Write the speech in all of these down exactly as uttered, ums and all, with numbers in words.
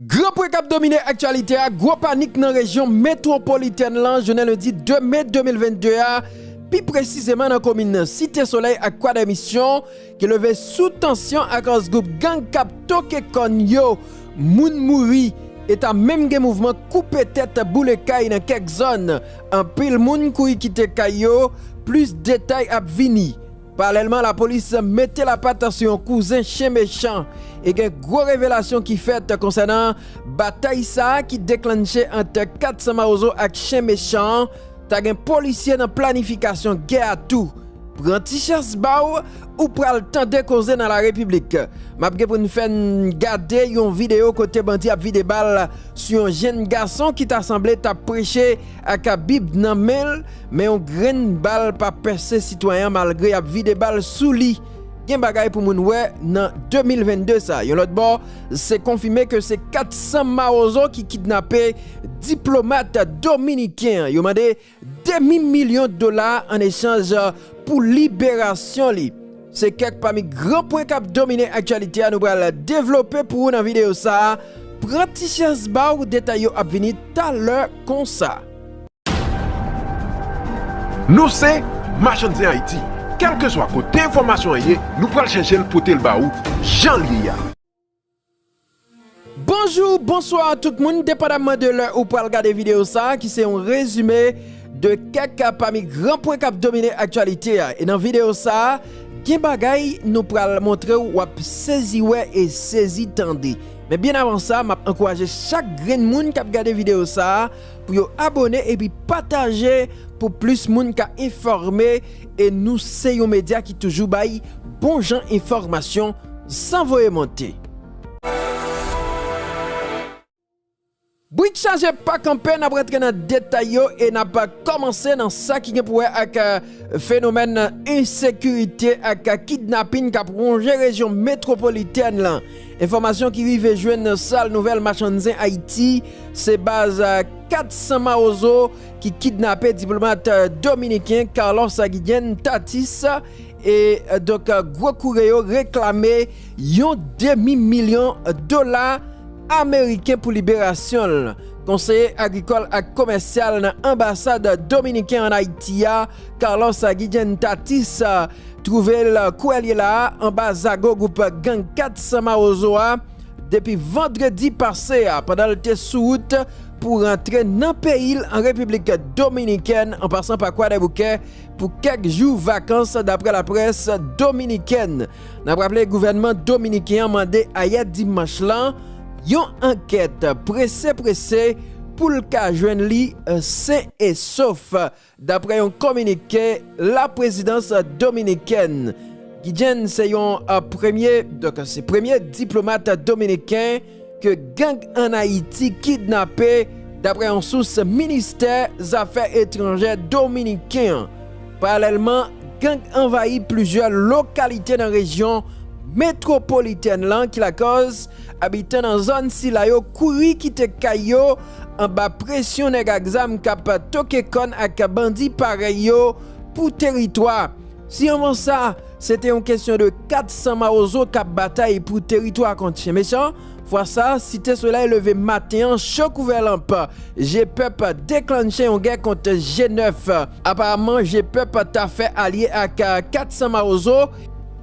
Gran pwen k ap domine aktyalite a, gwo panik nan rejyon metwopolitèn lan jounen lendi de me de mil vennde a, pi presizeman nan komin Site Solèy ak Kwa dè Misyon, ki leve sou tansyon akòz gwoup gang k ap toke kòn yo. Moun mouri, e ta menm gen mouvman koupe tèt, boule kay nan kèk zòn. Anpil moun kouri kite kay yo, plis detay ap vini. Paralèlman, lapolis mete lapat sou yon kouzen chen mechan e gen gwo revelasyon ki fèt konsènan batay sa a ki deklanche ant kat san mawozo ak chen mechan an. Ta gen polisye nan planifikasyon gè a tou. Pran ti chans ba w, ou pral tande koze nan larepiblik. M ap gen pou n fè n gade yon videyo kote bandi ap vide bal sou yon jenn gason ki ta sanble t ap preche ak Bib nan men l, men yon grenn bal pa pèse sitwayen an malgre y ap vide bal sou li. Gen bagay pou moun wè nan de mil vennde sa. Yon lòt bò, se konfime ke se kat san mawozo ki kidnape diplomat dominiken an. Yo mande demi milyon dola an echanj pou liberasyon li. Se kèk pami gran pwen k ap domine aktyalite a, nou pral devlope pou ou nan videyo sa a. Pran ti chans ba w, detay yo ap vini talè konsa. Nou se Machann Zen Ayiti. Kèlkeswa kote enfòmasyon an ye, nou pral chèche l pote l ba ou jan l ye a. Bonjou, bonswa tout moun, depandamman de lè ou pral gade videyo sa a, ki se yon rezime de kèk pami gran pwen k ap domine aktyalite a. E nan videyo sa a, gen bagay nou pral montre w, w ap sezi wè e sezi tande. Men byen avan sa, m ap ankouraje chak grenn moun k ap gade videyo sa a pou yo abòne epi pataje pou plis moun ka enfòme. E nou se yon medya ki toujou bay bon jan enfòmasyon san voye monte. Brik chaje pa kanpe, n ap rantre nan detay yo e n ap kòmanse nan sa ki gen pou wè ak, eh, fenomèn ensekirite ak kidnapin k ap wonje rejyon metwopolitèn lan. Enfòmasyon ki rive jwenn sal nouvèl Machann Zen Ayiti, se baz, eh, kat san mawozo ki kidnape diplomat, eh, dominiken Carlos Guillen Tatis. E, eh, donk, eh, gwo kouri yo reklame yon demi milyon dola ameriken pou liberasyon l. Konseye agrikòl ak komèsyal nan anbasad dominiken ann Ayiti a, Carlos Guillen Tatis, eh, twouve l koulye la a anba zago gwoup gang kat san mawozo a depi vandredi pase a, pandan l te sou wout pou rantre nan peyi l an Repiblik Dominikèn, an pasan pa Kwadèboukè, pou kèk jou vakans, daprè laprès dominikèn. N ap raple, gouvènman dominiken an mande ayè dimanch lan yon ankèt prese prese pou l ka jwenn li, eh, sen e sof, daprè yon kominike laprezidans dominikèn. Guillen se yon, eh, premye, donk, se premye diplomat dominiken ke gang ann Ayiti kidnape, daprè yon sous ministè zafè etranjè dominiken an. Paralèlman, gang anvayi plizyè lokalite nan rejyon metwopolitèn lan, ki lakòz abitan nan zòn sila yo kouri kite kay yo anba presyon nèg ak zam k ap toke kòn ak bandi parèy yo pou teritwa. Si anvan sa, se te yon kesyon de kat san mawozo k ap batay pou teritwa kont chen mechan, fwa sa, Site Solèy leve maten an cho kouvè lanp. G pèp deklanche yon gè kont G nèf. Aparaman, G pèp ta fè alye ak, eh, kat san mawozo,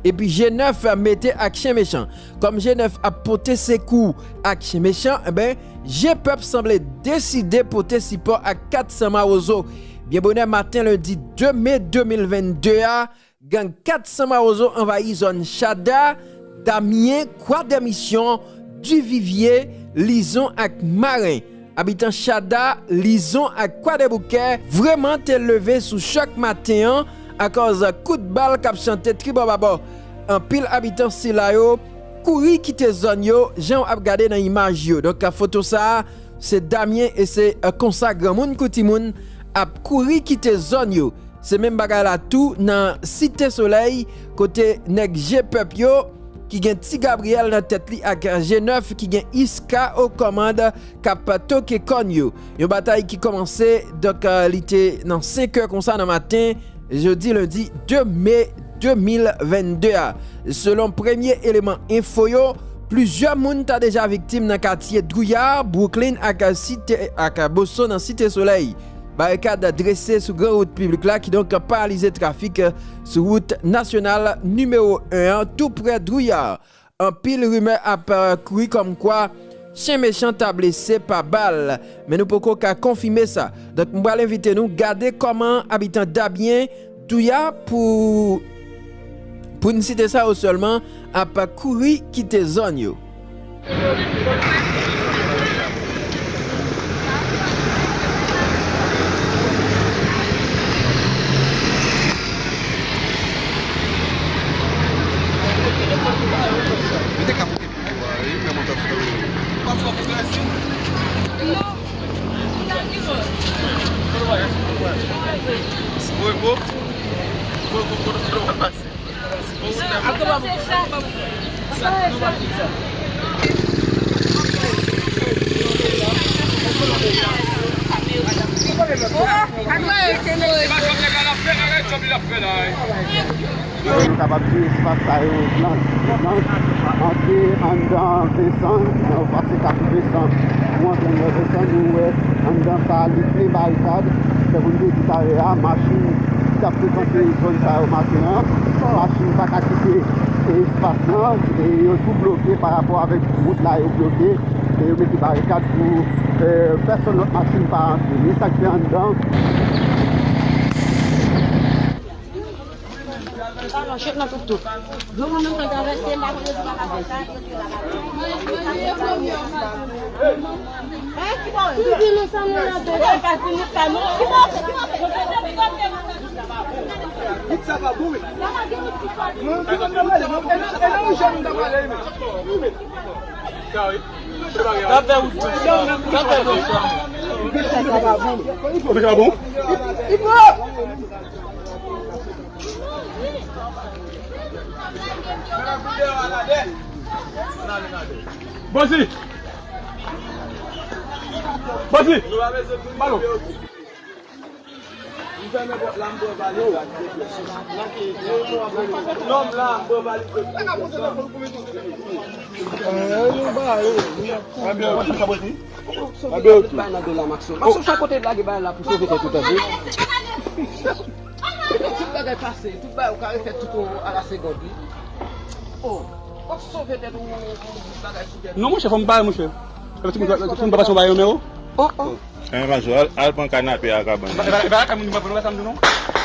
epi G nèf mete ak chen mechan. Kòm G nèf ap pote sekou ak chen mechan, enben, G pèp sanble deside pote sipò ak kat san mawozo. Byen bonè maten lendi de me de mil vennde a, gang kat san mawozo anvayi zòn Chada, Damyen, Kwadèmisyon, Divivye, Lizon ak Maren. Abitan Chada, Lizon ak Kwadèboukè vrèman te leve sou chòk maten an akòz kout bal k ap chante tribòbabò. Anpil abitan sila yo kouri kite zòn yo, jan w ap gade nan imaj yo. Donk, foto sa a, se Damyen e se, eh, konsa granmoun kou timoun ap kouri kite zòn yo. Se menm bagay la tou nan Site Solèy, kote nèg G pèp yo, ki gen Ti Gabriyèl nan tèt li ak G nèf ki gen Iska o kòmand k ap toke kòn yo. Yon batay ki kòmanse, donk, eh, li te nan senk è konsa nan maten, jodi lendi de me de mil vennde a. Selon premye eleman enfo yo, Plizyè moun ta deja viktim nan katye Drouillard, Brooklyn ak Site, ak Boston nan Site Solèy. Barikad drese sou gran wout piblik la, kidonk paralize trafik sou wout nasyonal nimewo en an, tou prè Drouillard. Anpil rimè ap, euh, kouri kòmkwa chen mechan ta blese pa bal, men nou poko ka konfime sa. Donk, m pral envite nou gade kòman abitan Dabyen, Drouillard, pou, pou n site sa yo sèlman, ap kouri kite zòn yo. Nou kapab di espas sa yo blanch, blanch. Antre anndan Vensan, lè w pase Kafou Vensan, ou antre anndan Vensan, nou wè anndan sa a, li plen barikad. Tankou m te di talè a, machin ki t ap frekante zòn sa yo maten an, machin pa ka kite espas lan, e yo tou bloke pa rapò avèk wout la, yo bloke, e yo mete barikad pou, e, pèsonn lòt machin pa antre. Men sa k fè anndan. Talon, chet nan tout tout. Yo, mwen menm, kan travèse, m pa konn yo di pa ka fè sa. Sa pa bon, wi. Sa pa gen moun ki fò. Non, ki moun nan pale, non. E nan, e nan yon jèn moun ta pale, wi, men. Wi, men. Sa fè wout. Sa fè wout. Sa pa bon. Sa pa bon. Bozi! Bozi! Balo! Anbyen, anbyen. Bay nan do la, Maxo. Maxo, sa kote lage bay la pou sove tèt ou, tande? Tout bagay pase, tout bagay ou ka refè tout a la segond, wi. Oh, w ap sove tèt ou, tout bagay sou tèt ou. Non, monchè, fò m pale, monchè. Ti moun, ti moun pa pase yon bagay nan men w? Oh, oh. Anyen, Maxo, al, al pran kanape a kabann. E pa, e pa, e pa, e pa, e pa, e pa, e pa, e pa, e pa, e pa,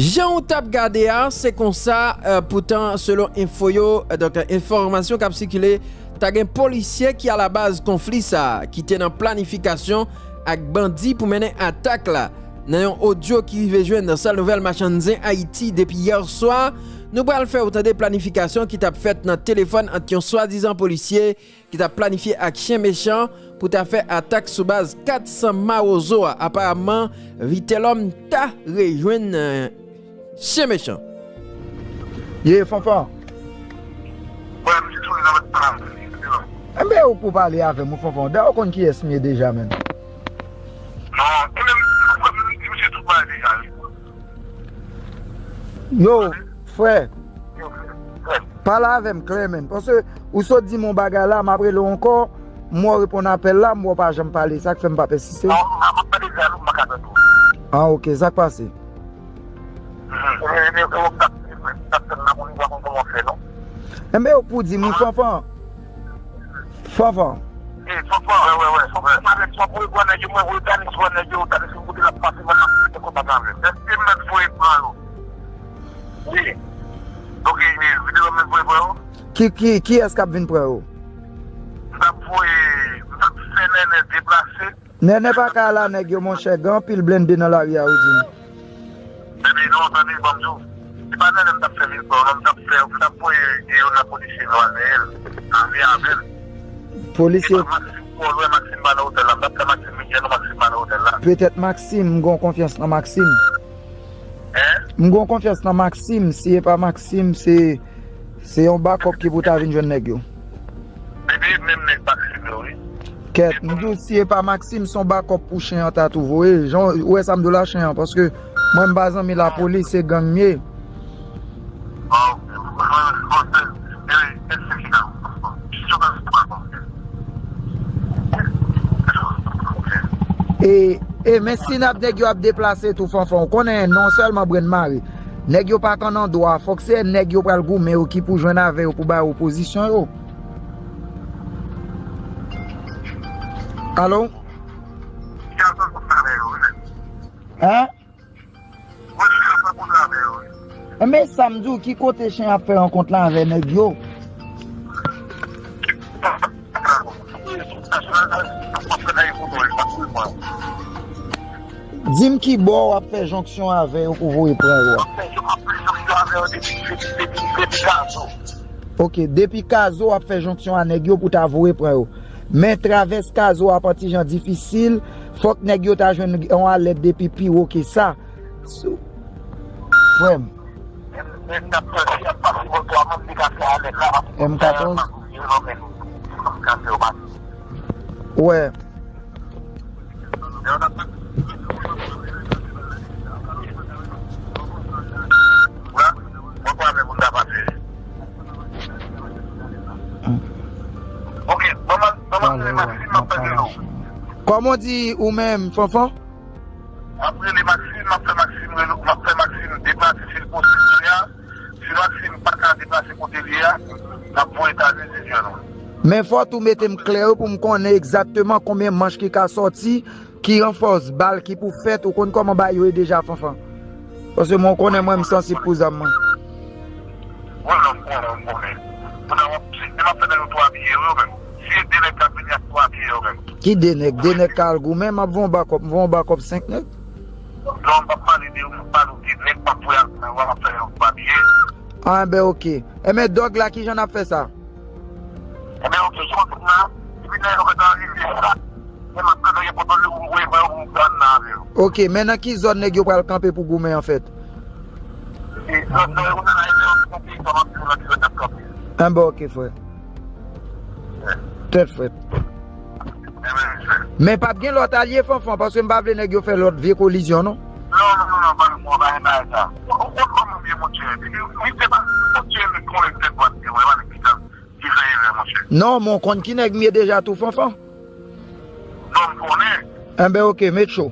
Jan w t ap gade a, se konsa, eh, poutan, selon enfo yo, eh, donk, enfòmasyon k ap sikile, ta gen polisye ki alabaz konfli sa a, ki te nan planifikasyon ak bandi pou mennen atak la. Nan yon odyo ki rive jwenn nan sèl nouvèl Machann Zen Ayiti depi yè swa, nou pral fè w tande planifikasyon ki t ap fèt nan telefòn ant yon swadizan polisye ki t ap planifye ak chen mechan pou ta fè atak sou baz kat san Mawozo a. Aparamman, Vitelòm ta rejwenn, eh, chen mechan. Ye, Fanfan. Wè, misye toujou nan lòt pale avè m, Vitelòm. Enben, ou pou pale avè m, ou Fanfan. Dayè, ou konn kiyès m ye deja, menm. Non, e menm, mwen, mwen, misye tout pale deja, wi. Yo, frè. Pale avè m klè, menn. Paske ou sot di m yon bagay la, m ap rele w ankò, m wè w reponn apèl la, m wè w pa janm pale. Sa k fè m p ap ensiste. Non, m ap pale de dialòg, m pa ka tande w. Ah, ok, sa k pase? Mhm. E, e, e, e, w ap tap, tap tann la, moun pa konn kòman fè, non. Enben, ou pou di m, wi, Fanfan. Fanfan. Ey, Fanfan. Wè, wè, wè, Fanfan. Mwen avèk swa voye bwa nèg yo, mwen voye Danis bwa nèg yo, Danis m kote l ap pase, mwen ap fè kontak avè l. Èske m mèt voye bwa yo? Wi. Ok, e, Vitelòm mèt voye bwa yo? Ki, ki, kiyès k ap vin pran yo? M t ap voye, m t ap fè Nènè deplase. Nènè pa ka la nèg yo, monchè, gen anpil blende nan lari a, ou di m. Tande, non, tande, ban m di w. Se pa Nènè m t ap fè vin pran w, non, m t ap fè, m t ap voye gen youn nan polisye nou al Nènè, al vin avè l. Polisye. Se pa Maxime, twò lwen, Maxime pa nan otèl la, m t ap fè Maxime vin jwenn nou, Maxime pa nan otèl la. Petèt Maxime, m gen konfyans nan Maxime. Hein? M gen konfyans nan Maxime, si e pa Maxime, se, se yon bakòp ki pou ta vin jwenn nèg yo. Bebe, menm nèg Maxime yo, wi. Ok, Kèt, m di w si e pa Maxime, se yon bakòp pou chen an ta tou voye. Jan ou wè sa m di w la, chen an, paske mwen m pa zanmi lapolis, se gang m ye. E, e, men si n ap nèg yo ap deplase tou, Fanfan, ou konnen non sèlman brenn mare. Nèg yo pa t an andwa, fòk se nèg yo pral goumen yo ki pou jwenn avè yo pou ba yo pozisyon yo. Alo? Hein? Enben, sa m di w, ki kote chen ap fè rankont la avè nèg yo? Di m ki bò w ap fè jonksyon avè yo pou voye pran yo a? Ok, depi Kazo w ap fè jonksyon a nèg yo pou ta voye pran yo. Men travès Kazo a ap yon ti jan difisil, fòk nèg yo ta jwenn yon alèt depi pi wo ke sa. Frè m. M katòz? Wè. Kòman w di ou menm, Fanfan? M ap rele Maxime, m ap fè Maxime rele, m ap fè Maxime deplase si l posib kounye a. Si Maxime pa ka deplase kote l ye a, n ap voye ta dizizyon nou. Men fò tou mete m klè wi pou m konnen egzakteman konbyen manch ki ka sòti, ki ranfòs bal ki pou fèt, ou konn kòman bagay yo ye deja, Fanfan. Paske mwen, ou konnen mwen, m sansib pou zam mwen. Wi, non, m konnen, m konnen. Kounye a w ap, si m ap fè nèg yo tou abiye wi, yo menm. Si e de nèg k ap vini ak tou abiye yo menm. Ki de nèg? De nèg ka al goumen, m ap voye yon bakòp, m voye yon bakòp senk nèg. Non, m p ap pale de ou, m ap pale w de nèg m ap voye al goumen, w ap fè yo tou abiye. Ah, enben, ok. Enben, dòg la, kijan n ap fè sa? Enben, ok, jan w di m la, depi nèg yo gentan rive sa, men m ap gentan gen pòtòl yo pou m voye ba yo pou m pran nan avè yo. Ok, men nan ki zòn nèg yo pral kanpe pou goumen an fèt? E zòn nan yo nan la, e yo ki kanpe, sa m ap di w la, ki zòn y ap kanpe. Enben, ok, frè. Tèt frèt. Men p ap gen lòt alye, Fanfan, paske m pa vle nèg yo fè lòt vye kolizyon, non. Non, non, non, non, pa gen bagay sa. Ou konn kòman m ye, monchè. Li se pa, monchè, li konnen tèt dwat li, wè, pa nèg ki fè, ki fè erè, monchè. Non, men w konn ki nèg m ye deja tou, Fanfan. Non, m konnen. Enben, ok, met cho.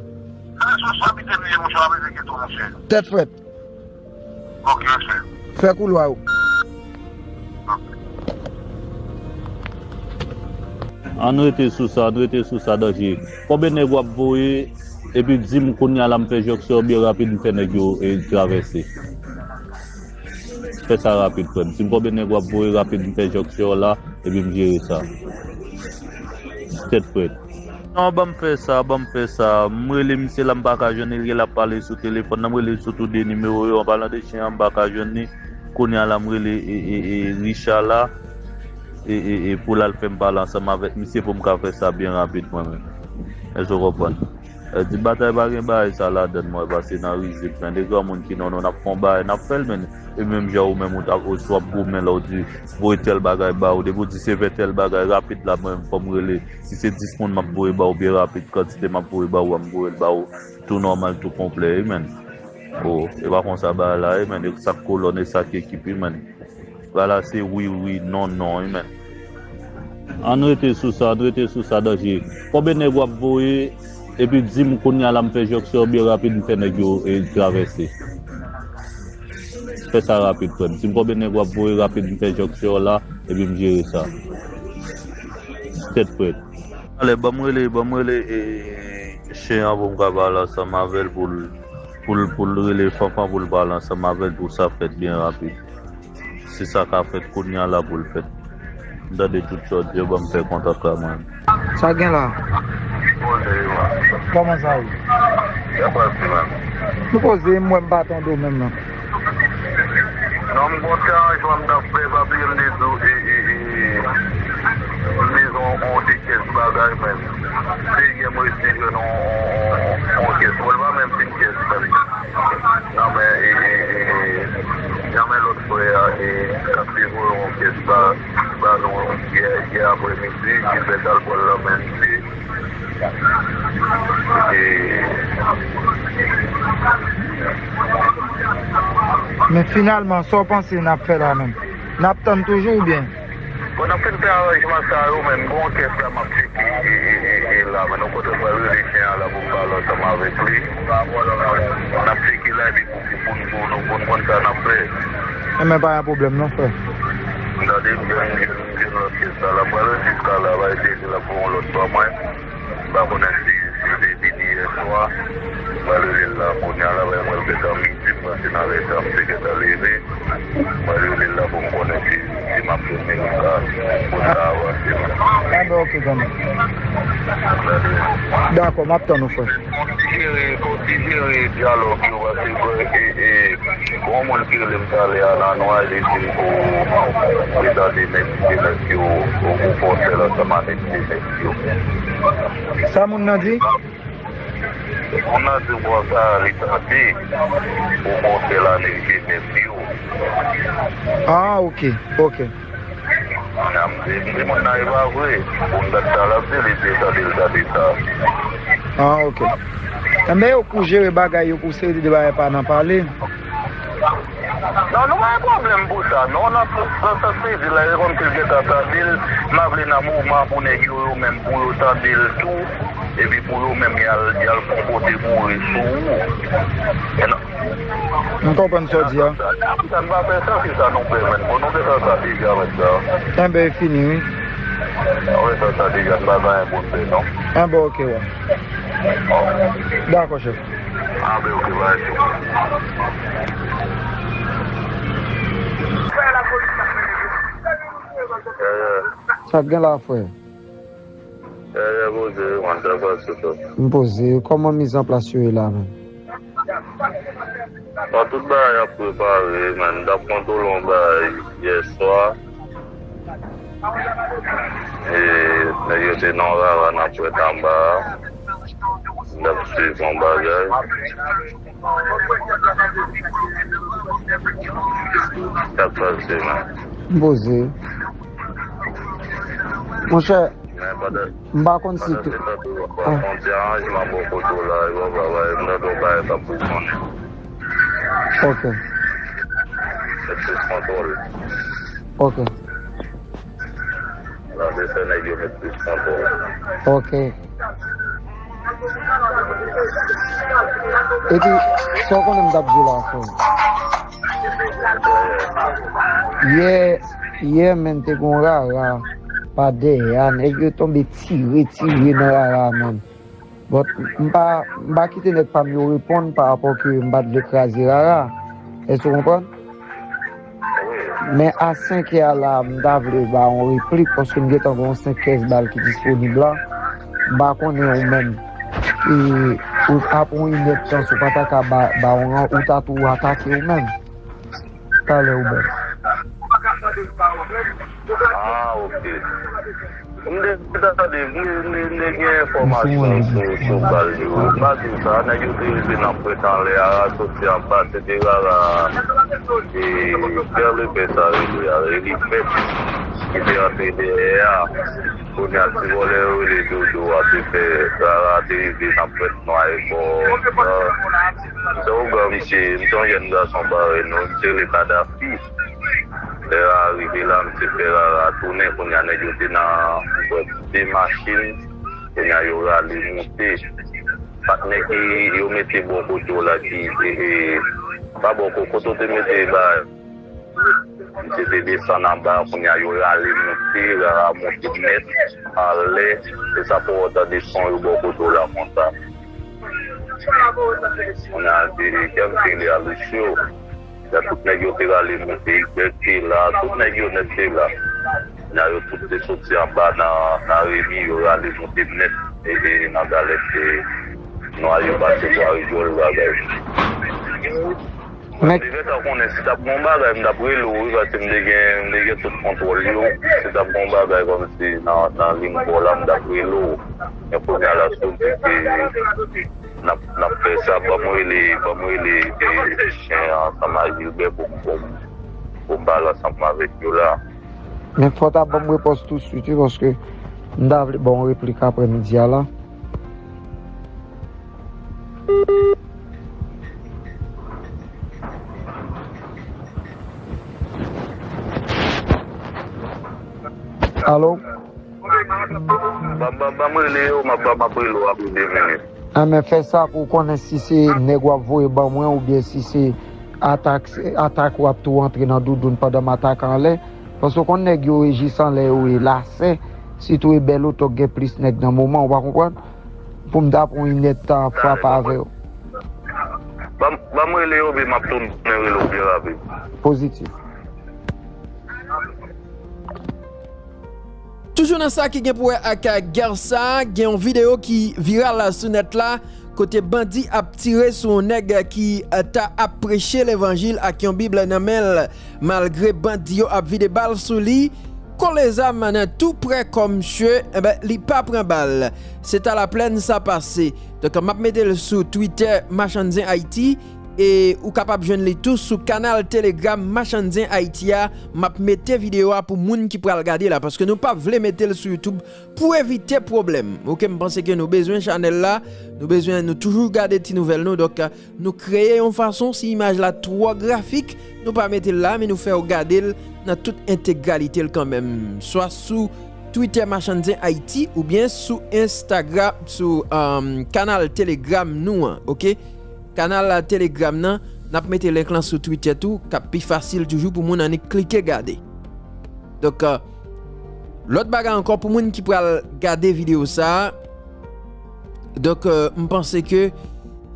Sa responsabilite m li ye, monchè, w ap enkyete w, monchè. Tèt frèt. Ok, respè. Fè koulwa w. Ann rete sou sa, ann rete sou sa, danje. Konbyen nèg w ap voye, epi di m kounye a la m fè jonksyon byen rapid, m fè nèg yo, e, travèse. Fè sa rapid, frè m. Di m konbyen nèg w ap voye rapid, m fè jonksyon la, epi m jere sa. Tèt frèt. Non, ban m fè sa, ban m fè sa. M rele misye la, m pa ka jwenn li, l ap pale sou telefòn nan, m rele l sou tou de nimewo yo, an palan de chen an, m pa ka jwenn li. Kounye a la, m rele, e, e, e, Richard la, e, e, e, pou l al fè m pale ansanm avèk misye pou m ka fè sa byen rapid mwen menm. Èske w konprann? E, di batay pa gen bagay sa ladann mwen, pase nan rizib, men de granmoun ki non, non, n ap fè yon bagay, n ap fè l, men e menm jan ou menm ou t ap, ou sou ap goumen la, ou di, voye tèl bagay ba ou, depi ou di se vè tèl bagay, rapid la, mwen menm, fò m rele. Si se dis moun m ap voye ba ou byen rapid, kantite m ap voye ba ou a, m voye l ba ou tou nòmal, tou konplè, wi, men. O, e pa konsa bagay la ye, men. E sa k kolòn, e sa k ekip, wi, men. Bagay la se wi, wi, non, non, wi, men. Ann rete sou sa, ann rete sou sa, danje. Konbyen nèg w ap voye, epi di m kounye a la m fè jonksyon byen rapid, m fè nèg yo, e, travèse. Fè sa rapid, frè m. Di m konbyen nèg w ap voye rapid, m fè jonksyon la, epi m jere sa. Tèt frèt. Alè, ban m rele, ban m rele, e, chen an pou m ka pale ansanm avè l pou l, pou l, pou l rele Fanfan pou l pale ansanm avè l pou sa fèt byen rapid. Si sa ka fèt kounye a la pou l fèt. M tande tout sa w di yo, ban m fè kontak la mwen. Sa gen la? Poze yo. Kòman sa ye? Sa pase la. Nou poze, m wè m pa tande w menm nan. Non, m gon ti aranjman m t ap fè, pa bliye m te di w, e, e, e, m bezwen yon de kès bagay, men se yè m resi jwenn yon, yon, yon, yon kès. Bon, l pa menm fin kès, men nan men, e, e, e, nan men lòt frè a, e, k ap te voye yon kès ba, ba nou yè, yè aprèmidi, Gilbert Alpol nan men misye. Men finalman, sa w panse n ap fè la menm? N ap tann toujou oubyen? Bon, n ap fin fè aranjman sa yo, men m gen yon kès la, m ap tcheke e, e, e, e la, men nou kote m pral rele chen an la pou m pale ansanm avèk li. N ap tcheke la, epi pou, pou, pou, pou nou, pou n konn sa n ap fè. Enben, pa gen pwoblèm non, frè. Gade, m gen, m gen lòt kès la, l ap pral jiska la, va eseye di l ap voye yon lòt ba mwen. M pa konnen si, si l te vini yè swa. M pral rele l la kounye a la, bay mwen l gentan midi, m panse nan lè sa m te gentan leve. M pral rele l la pou m konnen si, si m ap jwenn li la, pou n ka avanse. Enben, oke, granmè. Dakò, m ap tann ou, frè. Konsidere, konsidere dyalòg yo, paske, e, e, Gon moun ki rele m talè a nan nwa, li di m pou li tande nèg ki te nèg yo, ou, ou fè yon sèl ansanm a nèg ki te nèg yo. Sa moun nan di? Moun nan di m konsa, li tande ou fè yon sèl a nèg ki te nèg yo. Ah, ok, ok. Nan m di, m di moun nan e pa vre. Pou m gad sa l ap di, li di tande l tande sa. Ah, ok. Enben, yo kou jere bagay yo pou seri de bagay pa nan pale. Non, nou pa gen pwoblèm pou sa. Non, nan, nan sans li di la, e kòmsi l gentan tande l. M pa vle nan moman pou nèg yo, yo menm, pou yo tande l tou. Epi pou yo menm, y al, y al fon kote boure sou ou. E nan, M konprann sa w di a. Sa n pa fè sa, se sa nou fè, menn. Bon, nou fè sa, sa deja, menn, sa. Enben, e fini, wi. Nou fè sa, sa deja, n pa gen anyen pou n fè, non. Enben, ok, wè. Dakò, chèf. Enben, ok, bay, chèf. Sa k gen la, frè? Yaya poze, mwen ta pase tou. M poze. Kòman mizanplas yo ye la menm? Bon, tout bagay ap prepare, men m t ap kontwole yon bagay yè swa. E, nèg yo te nan rara nan pwent anba a. M t ap swiv yon bagay. Sa k pase, man? M poze. Monchè, men pandan, m pa konn si pandan se tan tou, w ap fè yon ti aranjman bò kote w la, yo va bay m nan yon bagay k ap pou konnen. Ok. Met plis kontwòl. Ok. Nan se fè nèg yo met plis kontwòl. Ok. Epi, sa w konnen m t ap di w la, frè? Yè, yè, menn, te gen yon rara pa dèyè a, nèg yo tonbe tire, tire nan rara a, menn. But, m pa, m pa kite nèg pa m yo reponn pa rapò ke m pa t vle kraze rara. Èske w konprann? Men a senk è a la, m ta vle ba yon replik, paske m gentan gen yon senk kès bal ki disponib la. M pa konnen ou menm. E, ou, apre yon inèdtan, si w pa ta ka ba, ba yon ran, ou ta tou atake ou menm. Talè ou bèl. Ah, ok. M te tande, m te, m te, m te gen enfòmasyon sou, sou bal yo. M pa di w sa, nèg yo te rive nan pwent anlè a, soti anba, se te rara, e, Pè Lepè sa rele a, Elifèt, ki te antre dèyè a. Kounye a, ti vòlè yo rele Dodo a, te fè, rara te rive nan pwent nwa e bò, nan, se ougan misye, misye yon jèn gason parèy nou, misye rele Kadafi. Lè a rive la, misye fè rara tounen, kounye a nèg yo te nan, de machin, kounye a yo rale moute. Patnè ki yo mete bò kote w la ki, e, e, pa bò ko-, kote w te mete ba, misye te desann anba, kounye a yo rale moute, rara moute nèt, anlè, se sa fè w tande son yo bò kote w la konsa. Kounye a, e, e, kè m file a Lucio. Lè tout nèg yo te rale moute, Igrèk te la, tout nèg yo nèt te la. Nya yo tout te soti anba nan, nan Remi, yo rale moute nèt, e, e, nan Galèt, e, Nwa yo pase Bwa Rijòl, bagay. Mèt. Li gentan konnen si t ap gen yon bagay, m t ap rele w, wi, paske m te gen, m te gen tout kontwòl yo. Si t ap gen yon bagay kòmsi nan, nan liy bò la, m t ap rele w. Men kounye a la, si w di ke N ap, n ap fè sa, ban m rele, ban m rele, e, chen an ansanm ak Gilbert pou, pou, pou m pale ansanm avèk yo la. Men fò w ta ban m repons tousuit, wi, paske m ta vle ba w yon replik aprè midi a la. Alo? Ban m rele yo, m ap ban m ap rele w apre de minit. Enben, fè sa pou w konnen si se nèg w ap voye ban mwen oubyen si se atak, atak w ap tou antre nan doudoun pandan m atake anlè. Paske w konn nèg yo rejis anlè yo e lasè, sitou e bèl oto k gen plis nèg nan moman, ou pa konprann? Pou m ta pran yon inèdtan ap frape avè w. Ban m rele yo, epi m ap tounen rele w byen rapid. Pozitif. Toujou nan sa ki gen pou wè ak gè sa, gen yon videyo ki viral sou nèt la, kote bandi ap tire sou yon nèg ki ta ap preche levanjil ak yon bib nan men l. Malgre bandi yo ap vide bal sou li, kole zam nan tou prè kò misye, enben, li pa pran bal. Se ta Laplèn sa pase. Donk, m ap mete l sou Twitter Machann Zen Ayiti. E ou kapab jwenn li tou sou kanal Telegram Machann Zen Ayiti a. M ap mete videyo a pou moun ki pral gade la, paske nou pa vle mete l sou YouTube pou evite pwoblèm. Oke, m panse ke nou bezwen chanèl la, nou bezwen nou toujou gade ti nouvèl nou. Donk, nou kreye yon fason, si imaj la twò grafik, nou pa mete l la, men nou fè w gade l nan tout entegralite l kanmenm. Swa sou Twitter Machann Zen Ayiti oubyen sou Instagram, sou um, kanal Telegram nou an, oke? Kanal Telegram nan, n ap mete link lan sou Twitter tou, k ap pi fasil toujou pou moun annik klike gade. Donk, lòt bagay ankò pou moun ki pral gade videyo sa a, donk, m panse ke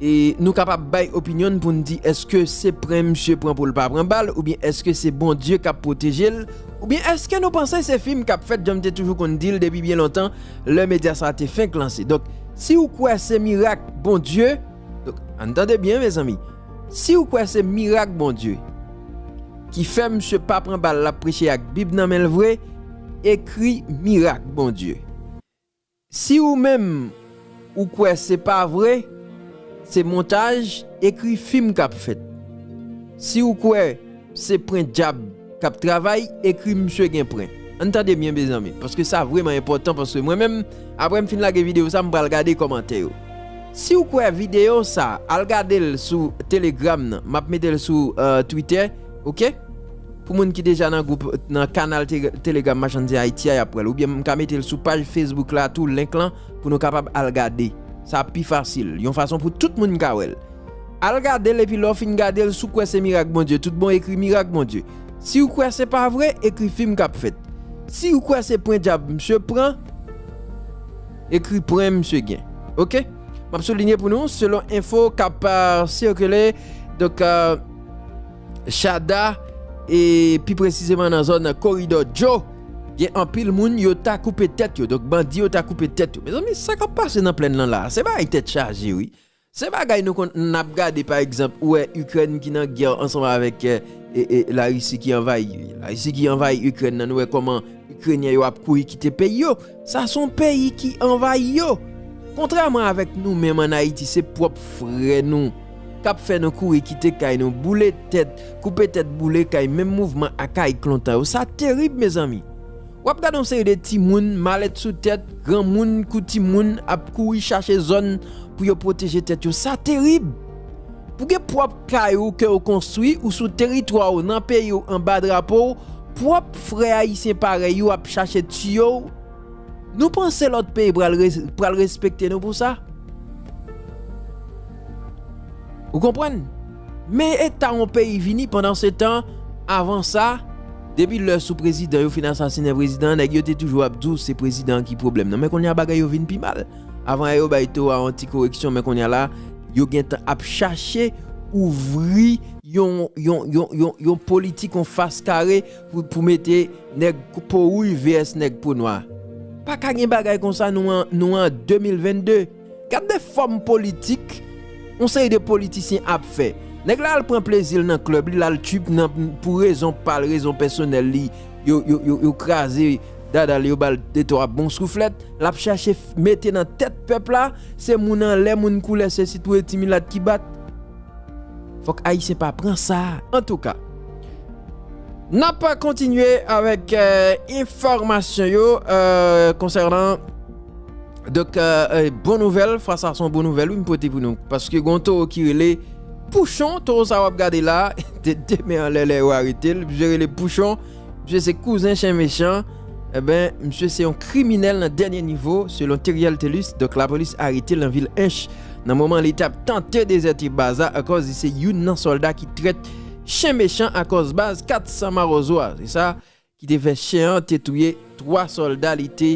e nou kapab bay opinyon n pou n di èske se pran misye pran pou l pa pran bal, oubyen èske se Bondye k ap pwoteje l, oubyen èske nou panse se fim k ap fèt, jan m te toujou konn di l depi byen lontan, lè medya sa a te fenk lanse. Donk, si w kwè se mirak Bondye, donk, ann tande byen, mezanmi, si w kwè se mirak Bondye ki fè misye pa pran bal, l ap preche ak Bib nan men l vre, ekri mirak Bondye. Si ou menm ou kwè se pa vre, se montaj, ekri fim k ap fèt. Si ou kwè se pran dyab k ap travay, ekri misye gen pran. Ann tande byen, mezanmi, paske sa vrèman enpòtan, paske mwen menm, apre m fin lage videyo sa, m pral gade kòmantè yo. Si ou kwè videyo sa, al gade l sou Telegram nan, m ap mete l sou uh, Twitter, oke? Pou moun ki deja nan gwoup, nan kanal te, Telegram Machann Zen Ayiti a, y ap wè l. Oubyen m ka mete l sou paj Facebook la tou, link lan, pou nou kapab al gade. Sa ap pi fasil. Yon fason pou tout moun ka wè l. Al gade l, epi lè w fin gade l, si w kwè se mirak Bondye, tout bon, ekri mirak Bondye. Si w kwè se pa vre, ekri fim k ap fèt. Si w kwè se pran dyab misye pran, ekri pran misye gen. Oke? M ap soulinye pou nou, selon enfo k ap uh, sikile, donk, uh, Chada, e pi presizeman nan zòn Koridò Djo, gen anpil moun yo ta koupe tèt yo. Donk, bandi yo ta koupe tèt yo. Mezanmi, sa k ap pase nan plèn lan la, se bagay tèt chaje, wi. Se bagay nou konn n ap gade, pa egzanp, ou wè Ikrèn ki nan gè ansanm avèk e, e, Larisi ki anvayi. Larisi ki anvayi Ikrèn nan, nou wè kòman Ikrenyen yo ap kouri kite peyi yo. Sa se yon peyi ki anvayi yo. Kontrèman avèk nou menm ann Ayiti, se pwòp frè nou k ap fè nou kouri kite kay nou, boule tèt, koupe tèt, boule kay, menm mouvman Akayik lontan yo. Sa terib, mezanmi. W ap gade yon seri de timoun, malèt sou tèt, granmoun kou timoun ap kouri chache zòn pou yo pwoteje tèt yo. Sa terib! Pou gen pwòp kay ou ke w konstwi, ou sou teritwa w, nan peyi w, anba drapo w, pwòp frè ayisyen parèy ou ap chache tiye w. Nou panse lòt peyi pral, pral respekte nou pou sa? Ou konprann? Men eta yon peyi vini pandan se tan, avan sa, depi lè sou prezidan yo fin asasinen prezidan, nèg yo te toujou ap di w se prezidan an ki pwoblèm nan. Men kounye a bagay yo vin pi mal. Avan yè yo bay Towa yon ti koreksyon, men kounye a la, yo gentan ap chache ouvri yon, yon, yon, yon, yon politik, yon fas kare pou, pou mete nèg po wouj vs nèg po nwa. Pa ka gen bagay konsa, nou an, nou an de mil vennde. Gad de fòm politik yon seri de politisyen ap fè. Nèg la al pran plezi l nan klèb li, l al trip nan, pou rezon pa l, rezon pèsonèl li, yo, yo, yo, yo kraze dada l, yo ba l de twa bon souflèt, l ap chache mete nan tèt pèp la, se moun anlè, moun koulè, se sitou e ti milat ki bat. Fòk Ayisyen pa pran sa. Antouka, n ap kontinye avèk euh, enfòmasyon yo euh, konsènan donk euh, bon nouvèl. Fwa sa se yon bon nouvèl wi m pote pou nou, paske gen yon towo ki rele Pouchon. Towo sa w ap gade la, de, de men anlè lè yo arete l, misye rele Pouchon. Misye se kouzen chen mechan. Enben, misye se yon kriminèl nan dènye nivo, selon Theriel Thelus. Donk, lapolis arete l nan vil Ench nan moman li t ap tante dezète baz la, akòz li se youn nan sòlda ki trèt chen mechan akòz baz kat san Mawozo a. Se sa ki te fè chen an te touye twa sòlda li te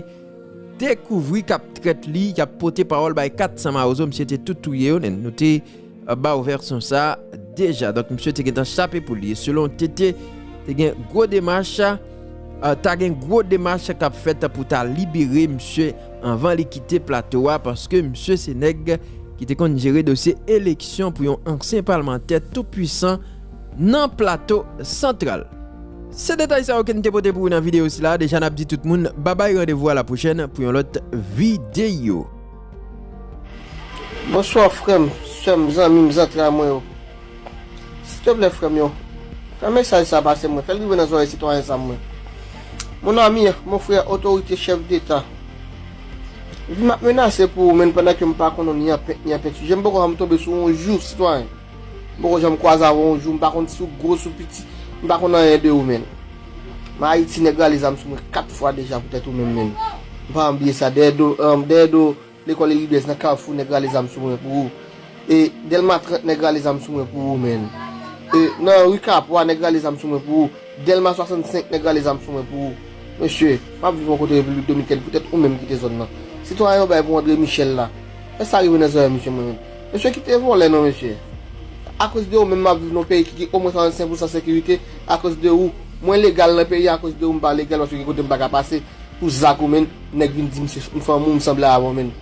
dekouvri k ap trèt li, k ap pote pawòl bay kat san Mawozo. Misye te tout touye yo, nou te ba w vèsyon sa a deja. Donk, misye te gentan chape pou li. E selon T T, te gen gwo demach, ta gen gwo demach k ap fèt pou ta libere misye anvan li kite plato a, paske misye se nèg ki te konn jere dosye eleksyon pou yon ansyen palmantè toupwisan nan Plato Santral. Se detay sa yo ke n te pote pou ou nan videyo sila. Deja n ap di tout moun babay, randevou a la pwochèn pou yon lòt videyo. Bonswa frè m, sè m, zanmi m, zantray mwen yo. Silteplè frè m yo, fè mesaj sa pase mwen, fè l rive nan zòrèy sitwayen sa mwen. Mon ami, mon frè, otorite, chèf deta, vi m ap menase pou ou menn pandan ke m pa konn ou ni an pent ni an pent sijè. M poko janm tonbe sou ou yon jou sitwayen. M poko janm kwaze avè w yon jou, m pa konn si w gwo, si w piti, m pa konn anyen de ou menn. M Ayiti, nèg rale zam sou mwen kat fwa deja poutèt ou menm menn. M pa janm bliye sa, dèyè do, dèyè do lekòl Elibèz nan Kafou, nèg rale zam sou mwen pou ou. E Dèlma trant, nèg rale zam sou mwen pou ou menn. E nan ri Kapwa, nèg rale zam sou mwen pou ou. Dèlma swasannsenk, nèg rale zam sou mwen pou ou. Mesye, m ap viv yon kote Repiblik Dominikèn poutèt ou menm kite zòn nan. Sitwayen yo bay pou André Michel la. Fè sa rive nan zòrèy misye mwen menm. Mesye, kite vòlè non mesye. Akoz de ou menm m ap viv nan yon peyi ki gen omwen swasannsenk pousan sekirite. Akoz de ou, mwen legal nan peyi a, akoz de ou m pa legal paske gen kote m pa ka pase. Pou zak ou menn, nèg vin di m se m fanmi w, m sanble avè w menn.